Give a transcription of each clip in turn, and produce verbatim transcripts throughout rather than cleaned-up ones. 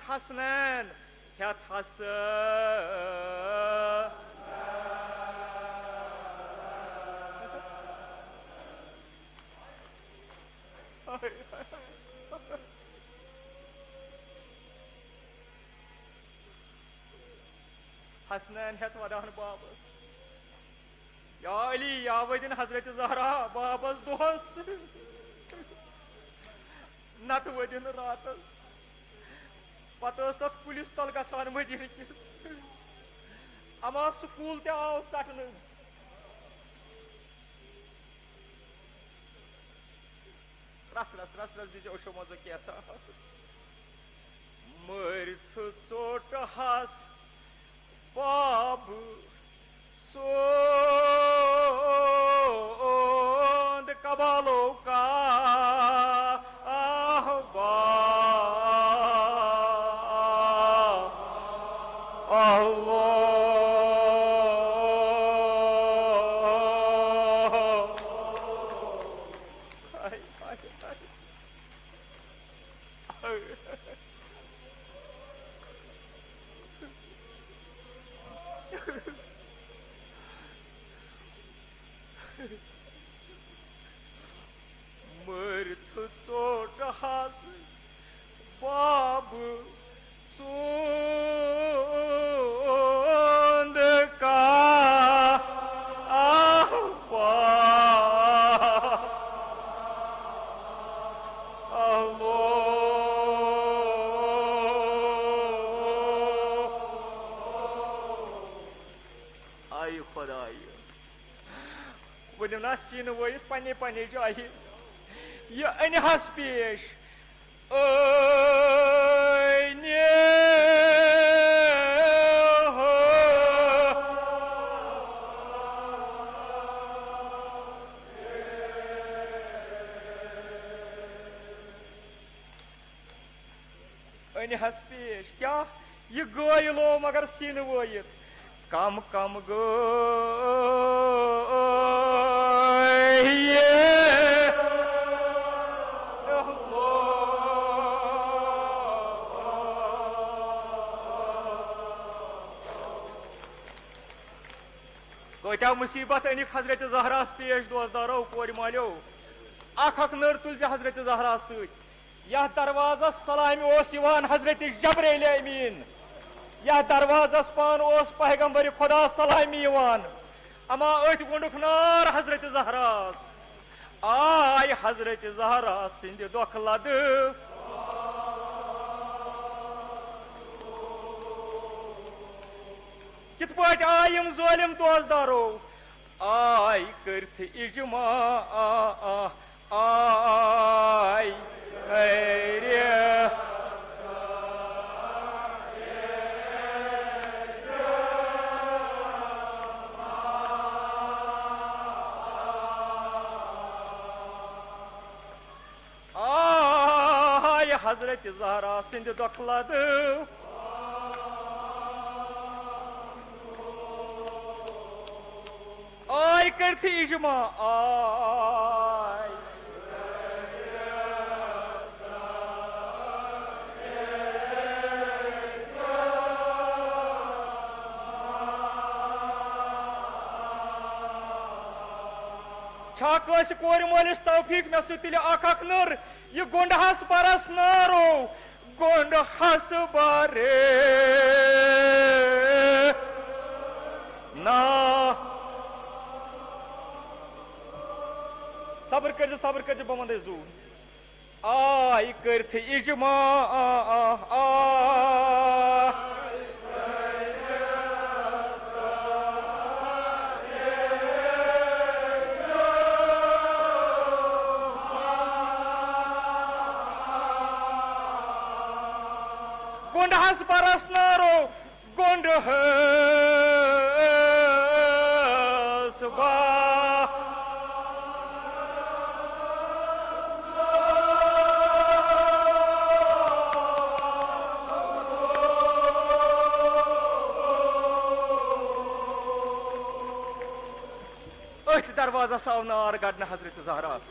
حسنین ہیتھ ہس۔ حسنین ہیتھ ودان بابس، یا علی، یا ودِن حضرت زہرا بابس دۄہس، نتہٕ ودِن راتس۔ پتہٕ ٲس تتھ کُلِس تل گژھان مدینہٕ کِس۔ اما سکوٗل تہِ آو ژٹنہٕ۔ رس رس رس رس دِژ اوشو منٛزو کینٛژھا۔ مٔرۍ تھٕ ژوٚٹ ہس باب سوند کبالو کا احباب۔ اللہ۔ مٔرۍ تھٕ ژوٚٹ ہس باب سوند کا احباب۔ اللہ۔ آیہِ خۄدایہِ۔ ؤلِو نا سیٖنہٕ وٲیِتھ پننہِ پننہِ جایہِ۔ یہِ أنہِ حظ پیش۔ أنہِ۔ أنہِ حظ پیش۔ کیٛاہ؟ یہِ گٲیِل اوو مگر سیٖنہٕ وٲیِتھ۔ کم کم گٲیِل۔ کۭتیاہ مصیبت أنِکھ حضرت زہراہس پیش، دوستدارو، کورِ مالیو۔ اکھ اکھ نٔر تُلۍ زِ حضرت زہراہس سۭتۍ۔ یتھ دروازس سلامہِ اوس یِوان حضرت جبرائیل امین، یتھ دروازس پانہٕ اوس پیغمبر خدا سلامہِ یِوان، اما أتھۍ گوٚنڈُکھ نار حضرت زہراہس۔ آے حضرت زہرا سٕنٛدِ دۄکھٕ لدٕ۔ کِتھ پٲٹھۍ آے یِم ظٲلِم دوستدارو؟ آے کٔرِتھ اجماع، آ، آ، آے کٔرِتھ۔ آے حضرت زہرا سٕنٛدِ دۄکھٕ لدٕ۔ آے کٔرتھٕے اجماع، آے۔ چھا کٲنٛسہِ کورِ مٲلِس توفیٖق مےٚ سۭتۍ تُلہِ اکھ اکھ نٔر؟ یہِ گۄنٛڈہس برس نارو، گۄنٛڈہس بر نا۔ صبر کٔرزِ، صبر کٔرزِ، بہٕ ونَے زوٗ۔ آے کٔرتھ اجماع، آ، آ، آ۔ گۄنٛڈہس برس نارو، گۄنٛڈہس با۔ أتھۍ دروازس آو نار گڑنہٕ حضرت زہراہس۔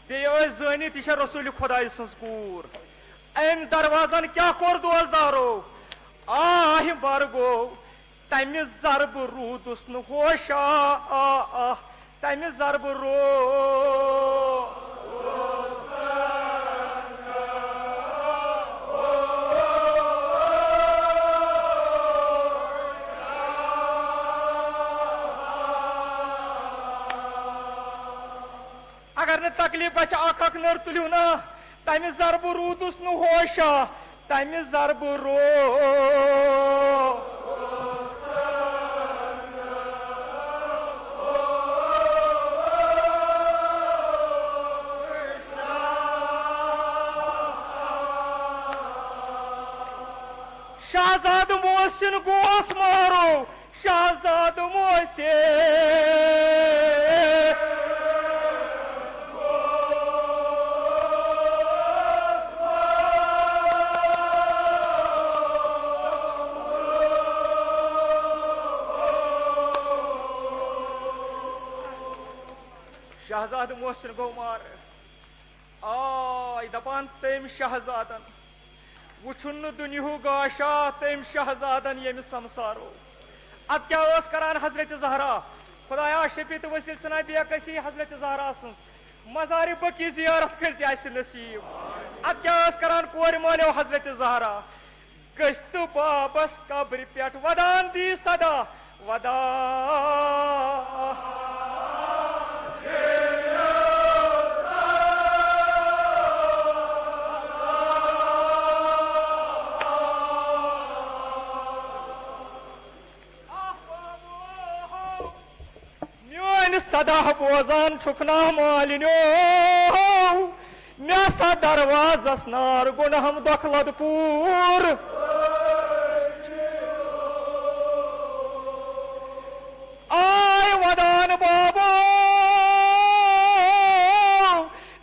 بیٚیہِ ٲسۍ زٲنِتھ، یہِ چھےٚ رسول خۄداے سٕنٛز کوٗر۔ أمۍ دروازن کیٛاہ کوٚر دوزدارو؟ آہ بر گوٚو، تمہِ ضربہٕ روٗدُس نہٕ ہوشا، آ، آ، تمہِ ضربہٕ رو۔ اگر نہٕ تکلیف گژھِ، اکھ اکھ نٔر تُلِو نا، تمہِ ضربہٕ روٗدُس نہٕ ہوشا، تمہِ ضربہٕ رو۔ شہزادٕ محسن گوس مارو، شہزادٕ محسن۔ شہزادٕ محسن گوٚو مارٕ۔ آے دپان تٔمۍ شہزادن، وُچھُن نہٕ دُنیہُک گاشا تٔمۍ شہزادن ییٚمہِ سمسارو۔ اتھ کیٛاہ ٲس کران حضرت زہرا؟ خدایا، شفیع تہٕ وسیلہٕ ژھٕنا بے کسی حضرت زہرا سٕنٛز مزارِ بقیع زیارت کٔرۍ زِ اسہِ نصیب۔ اتھ کیٛاہ ٲس کران کورِ مٲلیو حضرت زہرا؟ گٔژھۍ تہٕ بابس قبرِ پٮ۪ٹھ ودان دی صدا، ودان۔ میٲنۍ صدا بوزان چھُکھ نا مالِنیو؟ مےٚ سا دروازس نار گوٚنہم دۄکھلد پوٗر۔ آے ودان بابو،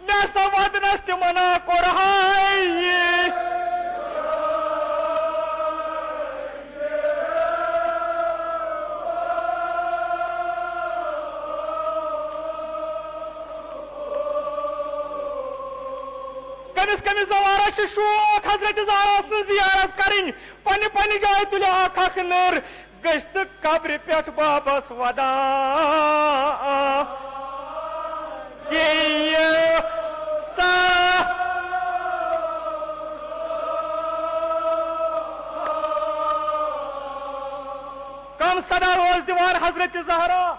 مےٚ سا ودنس تہِ منع کوٚر ہاے۔ کٔمِس کٔمِس زوارس چھُ شوق حضرت زہرا سٕنٛز زیارت کرٕنۍ؟ پننہِ پننہِ جایہِ تُلِو اکھ اکھ نٔر، گٔژھۍ تہٕ قبرِ پٮ۪ٹھ بابس ودان دِیِو سا۔ کم صدا اوس دِوان حضرت زہرا؟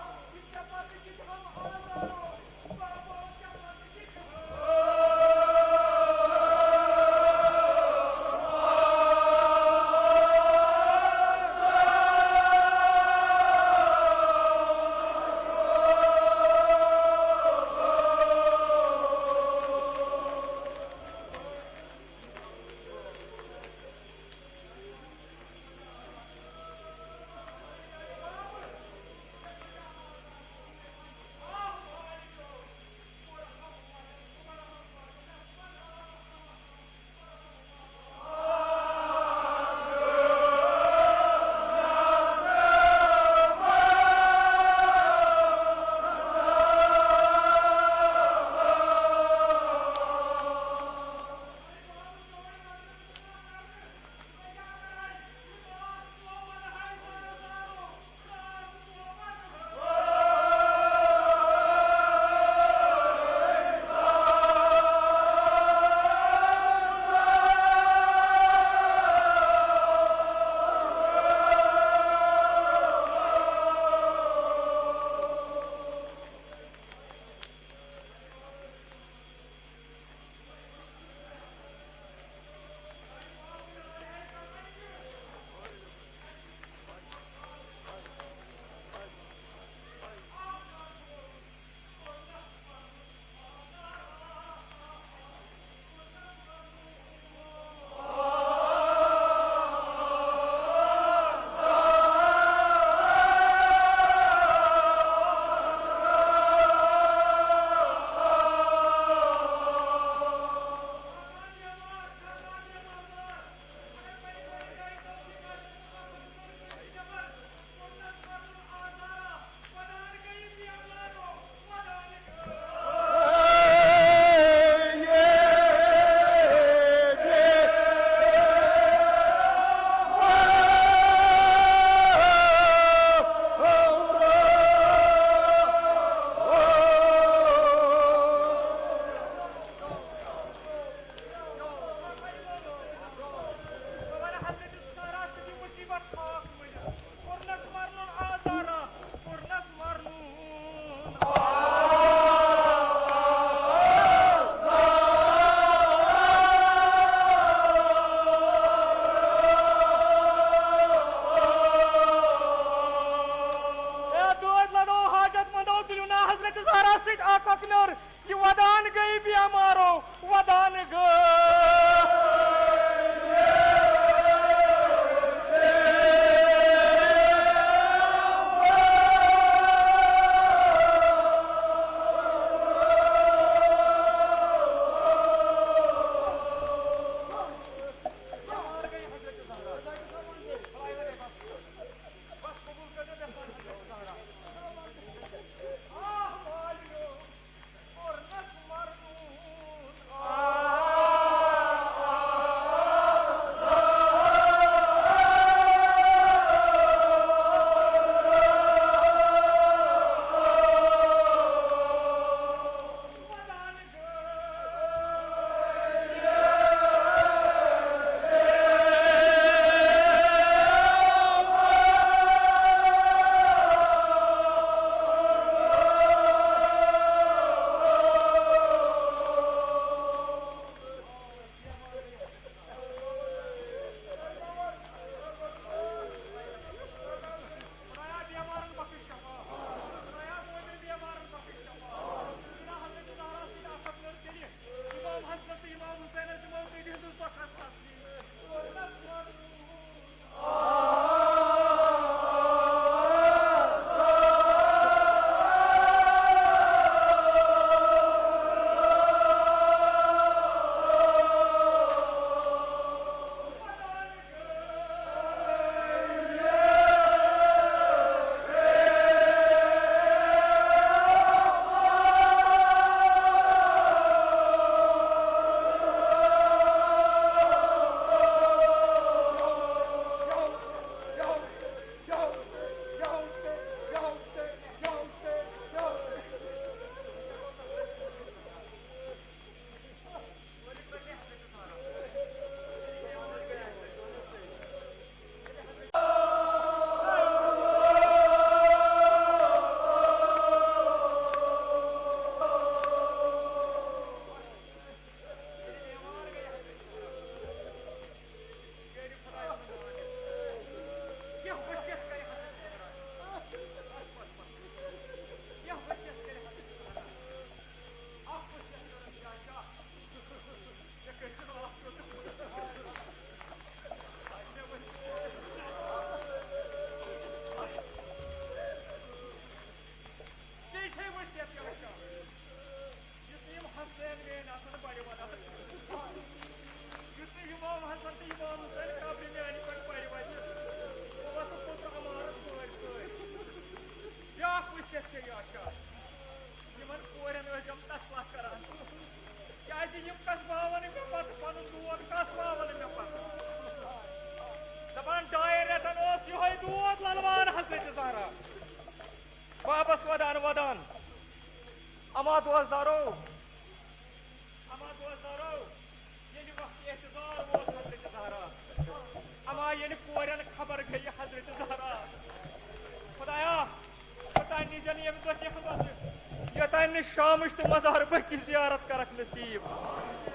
تہٕ مزار بٔکی زیارت کرکھ نصیب۔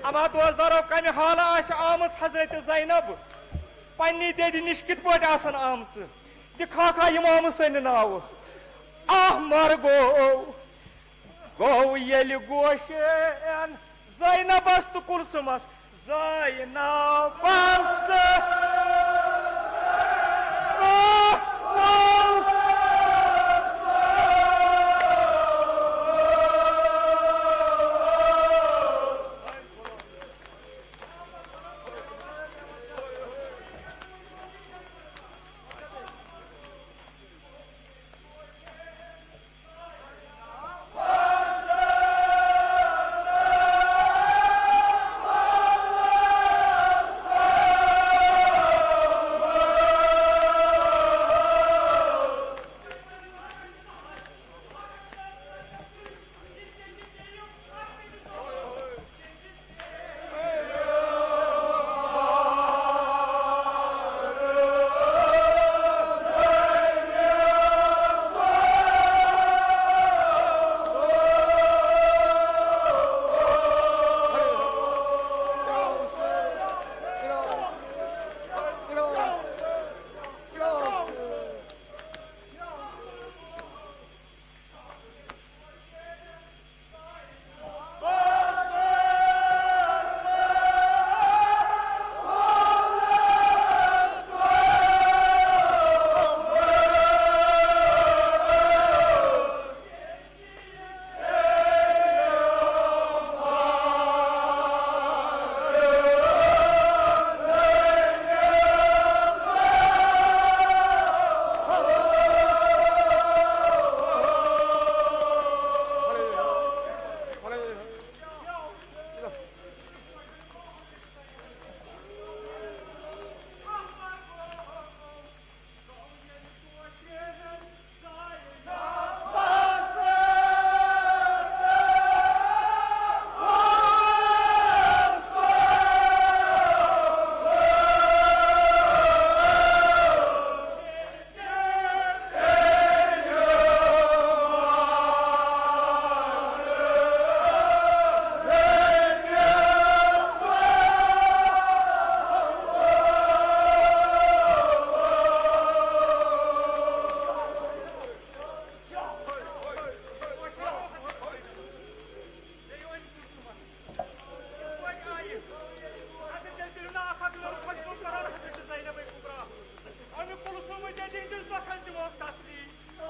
اما دوستدارو، کمہِ حالہٕ آسہِ آمٕژ حضرت زینب؟ پننہِ دٮ۪دِ نِش کِتھ پٲٹھۍ آسن آمژٕ؟ دِکھاکھا یِم آمہٕ سٕنٛدِ ناوٕ۔ احمر گوٚو، گوٚو ییٚلہِ گوشن زینبس تہٕ کلثومس، زینبس۔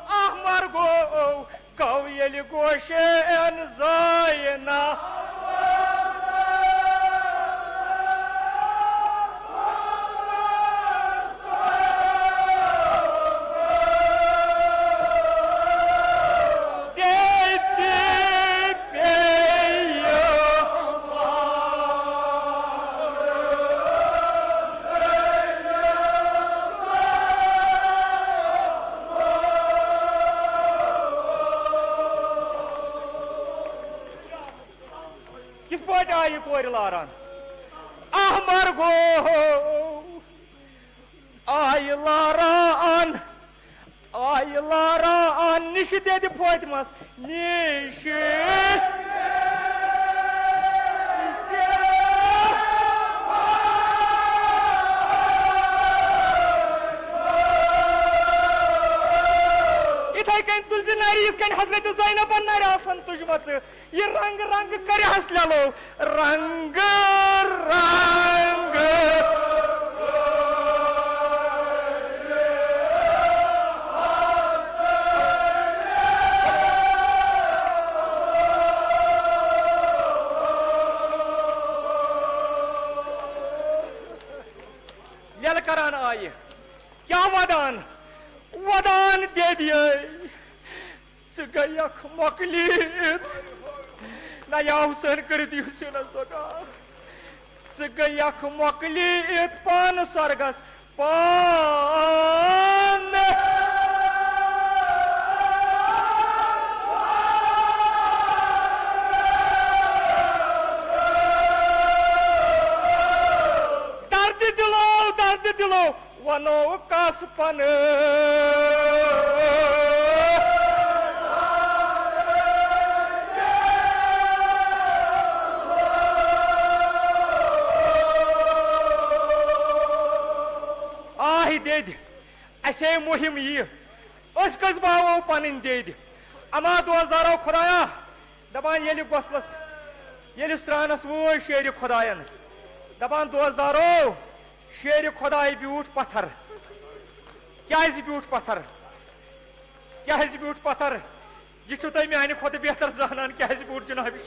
احمر گوٚو، گوٚو ییٚلہِ گوشن زینب۔ کِتھ پٲٹھۍ آیہِ کورِ لاران؟ احمر گوٚو، آیہِ لاران، آیہِ لاران نِشہِ دٮ۪دِ فاطمس نِشہِ۔ یِتھے کٔنۍ تُلزِ نرِ، یِتھ کٔنۍ حضرت زینبن نرِ آسن تُجمژٕ۔ یہِ رنگ رنگ کٔرِہس لیلو، رنگ رنگ۔ لیلہٕ کران آیہِ۔ کیٛاہ ودان؟ ودان بیبیے۔ ژٕ گٔیَکھ مۄکلیٖتھ۔ نہ یا حسین کٔرِتھ یہِ حسینَس دۄگا۔ ژٕ گٔیَکھ مۄکلیٖتھ پانہٕ سۄرگَس پانہٕ۔ دردِ دِلو، دردِ دِلو۔ ونو کس پنہٕ۔ اسے مُہِم یہِ، أسۍ کٔژ باوو پنٕنۍ دِدۍ۔ اما دوستدارو خدایا، دپان ییٚلہِ غسلس، ییٚلہِ سرٛانس وٲج شیرِ خداین، دپان دوستدارو، شیرِ خدایہِ بیوٗٹھ پتھر۔ کیازِ بیوٗٹھ پتھر؟ کیازِ بیوٗٹھ پتھر؟ یہِ چھُو تُہۍ میانہِ کھۄتہٕ بہتر زانان کیازِ بیوٗٹھ جنابِ۔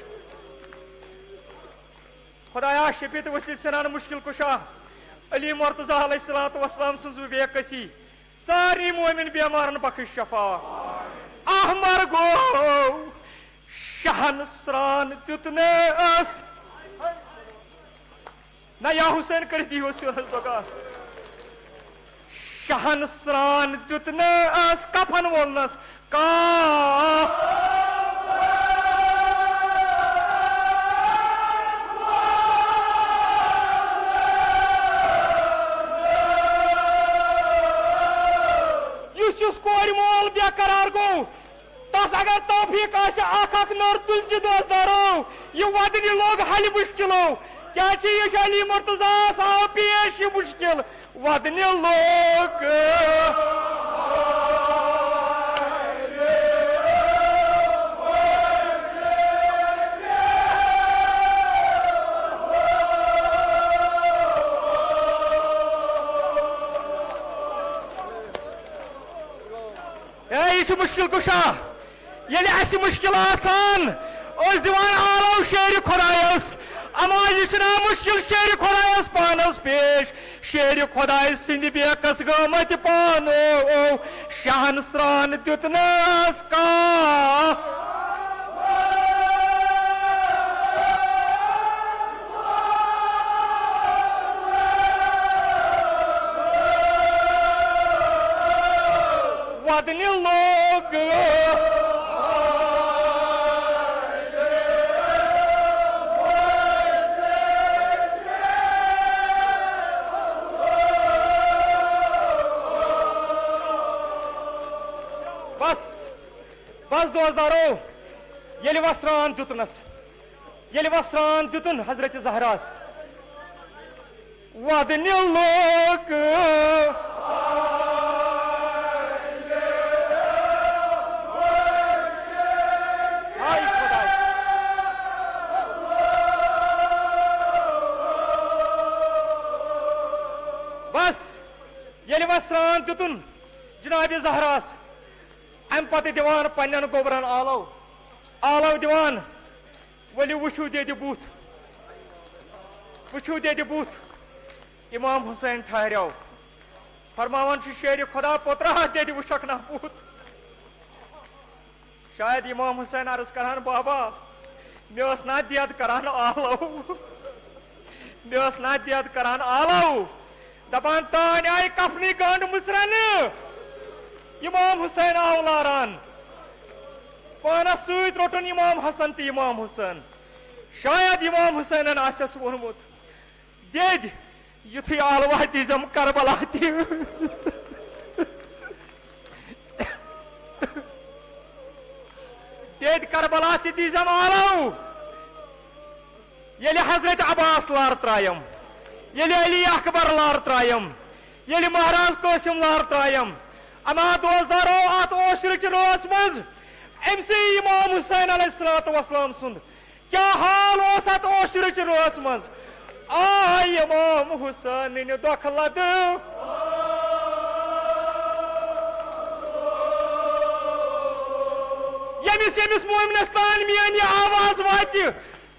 خدایا، شفیع تہٕ وسیع سنان، مشکل کشا علی مرتضی علیہ الصلوۃ والسلام سٕنٛز بے کسی سارنٕے مومن بیمارن بخش شفا۔ احمر گوٚو شہن سرٛان دیُتنس۔ نہ یا حسین کٔرِتھ یِیِو سیوٚدُس دۄگاس۔ شہن سرٛان دیُتنس، کفن وولنس کاہ۔ یُس یُس کورِ مول بے قرار گوٚو، تس اگر توفیق آسہِ، اکھ اکھ نٔر تُلۍ زِ دوستدارو، یہِ ودنہِ لوٚگ حلہِ مُشکِلو۔ کیٛاہ چھِ یہِ چھُ علی مرتضیٰ ہس آو پیش یہِ مُشکِل، ودنہِ لوٚگ۔ ہے، یہِ چھُ مُشکِل کُشا۔ ییٚلہِ اَسہِ مُشکِل آسان، أسۍ دِوان آلو شیرِ خۄدایَس۔ اَما یہِ چھُنہ مُشکِل شیرِ خۄدایَس پانَس پیش۔ شیرِ خۄداے سٕنٛدِ بیکَس گٲمٕتۍ پانو۔ شاہَن سرٛان دیُتنَس کانٛہہ۔ ودنہِ لوٚگ۔ بس، بس دوستدارو، ییٚلہِ وسران دیُتنس، ییٚلہِ وسران دیُتُن حضرت زہراس، ودنہِ لوٚگ۔ ہاے خۄداے۔ بس، ییٚلہِ وۄنۍ سرٛان دیُتُن جناب زہراہس، امہِ پتہٕ دِوان پننٮ۪ن گوٚبرن آلو، آلو دِوان۔ ؤلِو وٕچھِو دٮ۪دِ بُتھ، وٕچھِو دٮ۪دِ بُتھ۔ امام حسین ٹھہریو، فرماوان چھُ، شیرِ خۄدا پوترا، دٮ۪دِ وٕچھکھ نا بُتھ۔ شاید امام حسین عرض کران، بابا، مےٚ ٲس نا دٮ۪د کران آلو، مےٚ ٲس نا دٮ۪د کران آلو۔ دپان، تانۍ آیہِ کفنٕے گنڈ مُژرنہٕ۔ امام حسین آو لاران، پانس سۭتۍ روٚٹُن امام حسن تہٕ امام حسین۔ شاید امام حسینن آسٮ۪س ووٚنمُت، دٮ۪دِ، یُتھُے آلوا دیٖزٮ۪م کربلا تہِ۔ دٮ۪دِ، کربلا تہِ دیٖزٮ۪م آلو۔ ییٚلہِ حضرت عباس لارٕ ترٛایم، ییٚلہِ علی اکبر لارٕ ترٛایم، ییٚلہِ مہراز قٲسِم لارٕ ترٛایم، اما دوستدارو، اتھ اوشرٕچ رٲژ منٛز أمۍ سٕے امام حسین علیہ الصلوۃ والسلام سُنٛد کیٛاہ حال اوس اتھ اوشرٕچ رٲژ منٛز؟ آے امام حسینٕنۍ دۄکھٕ لدٕ۔ ییٚمِس ییٚمِس مومنس تام میٲنۍ یہِ آواز واتہِ،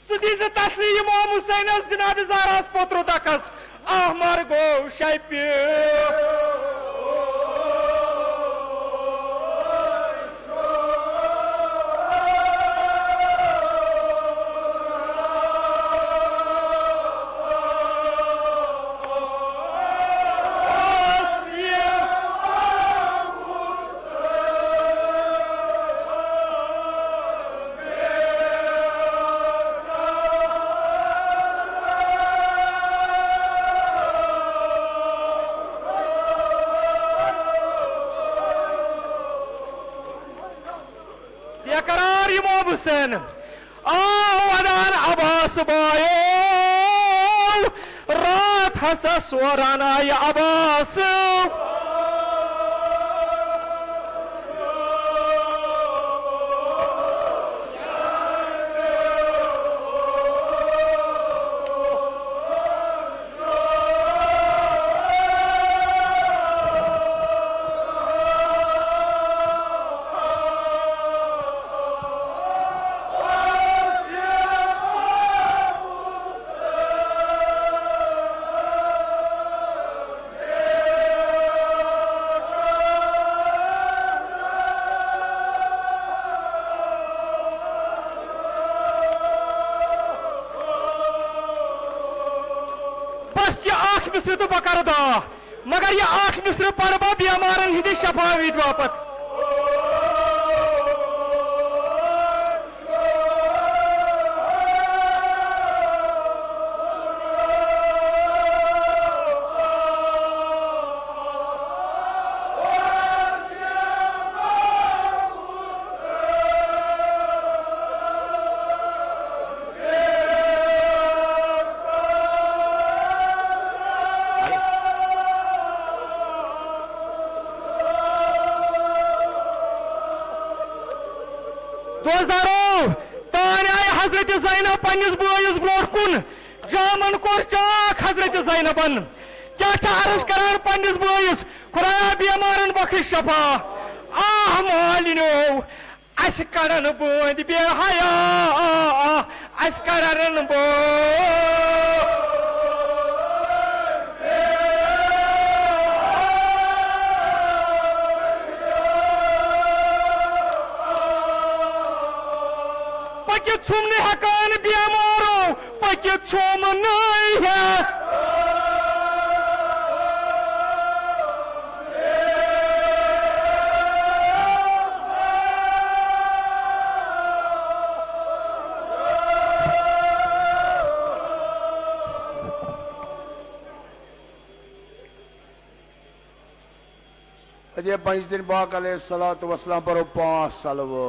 سُہ دیٖزِ تسلی امام حسینس جناب زہراہس پوترٕ دۄکھس۔ احمر گوٚو شپہِ۔ بے قرار امام حسین۔ آو ودان عباس بایو، راتھ ہسا سوران آیہِ عباس۔ مصرِ تہٕ بہٕ کرٕ دعا، مگر یہِ اکھ مصرِ پرٕ بہٕ بیمارن ہٕنٛدِ شفا وِزِ باپتھ۔ دوستارو، تانۍ آیہِ حضرت زینب پننِس بٲیِس برونٛٹھ کُن، جامن کوٚر چاک حضرت زینبن۔ کیٛاہ چھِ عرض کران پننِس بٲیِس؟ خدایا، بیمارن بخش شفا۔ آہ مالِنیو، اسہِ کڑن بٲنٛدۍ بے حیا، اسہِ کڑن بٲنٛدۍ۔ پٔکِتھ چھُم نہٕ ہٮ۪کان بیمارو، پٔکِتھ چھُم نہٕ ہٮ۪کان۔ ادے پنجتن پاک علیہ الصلوۃ والسلام پرو پانچ صلوات۔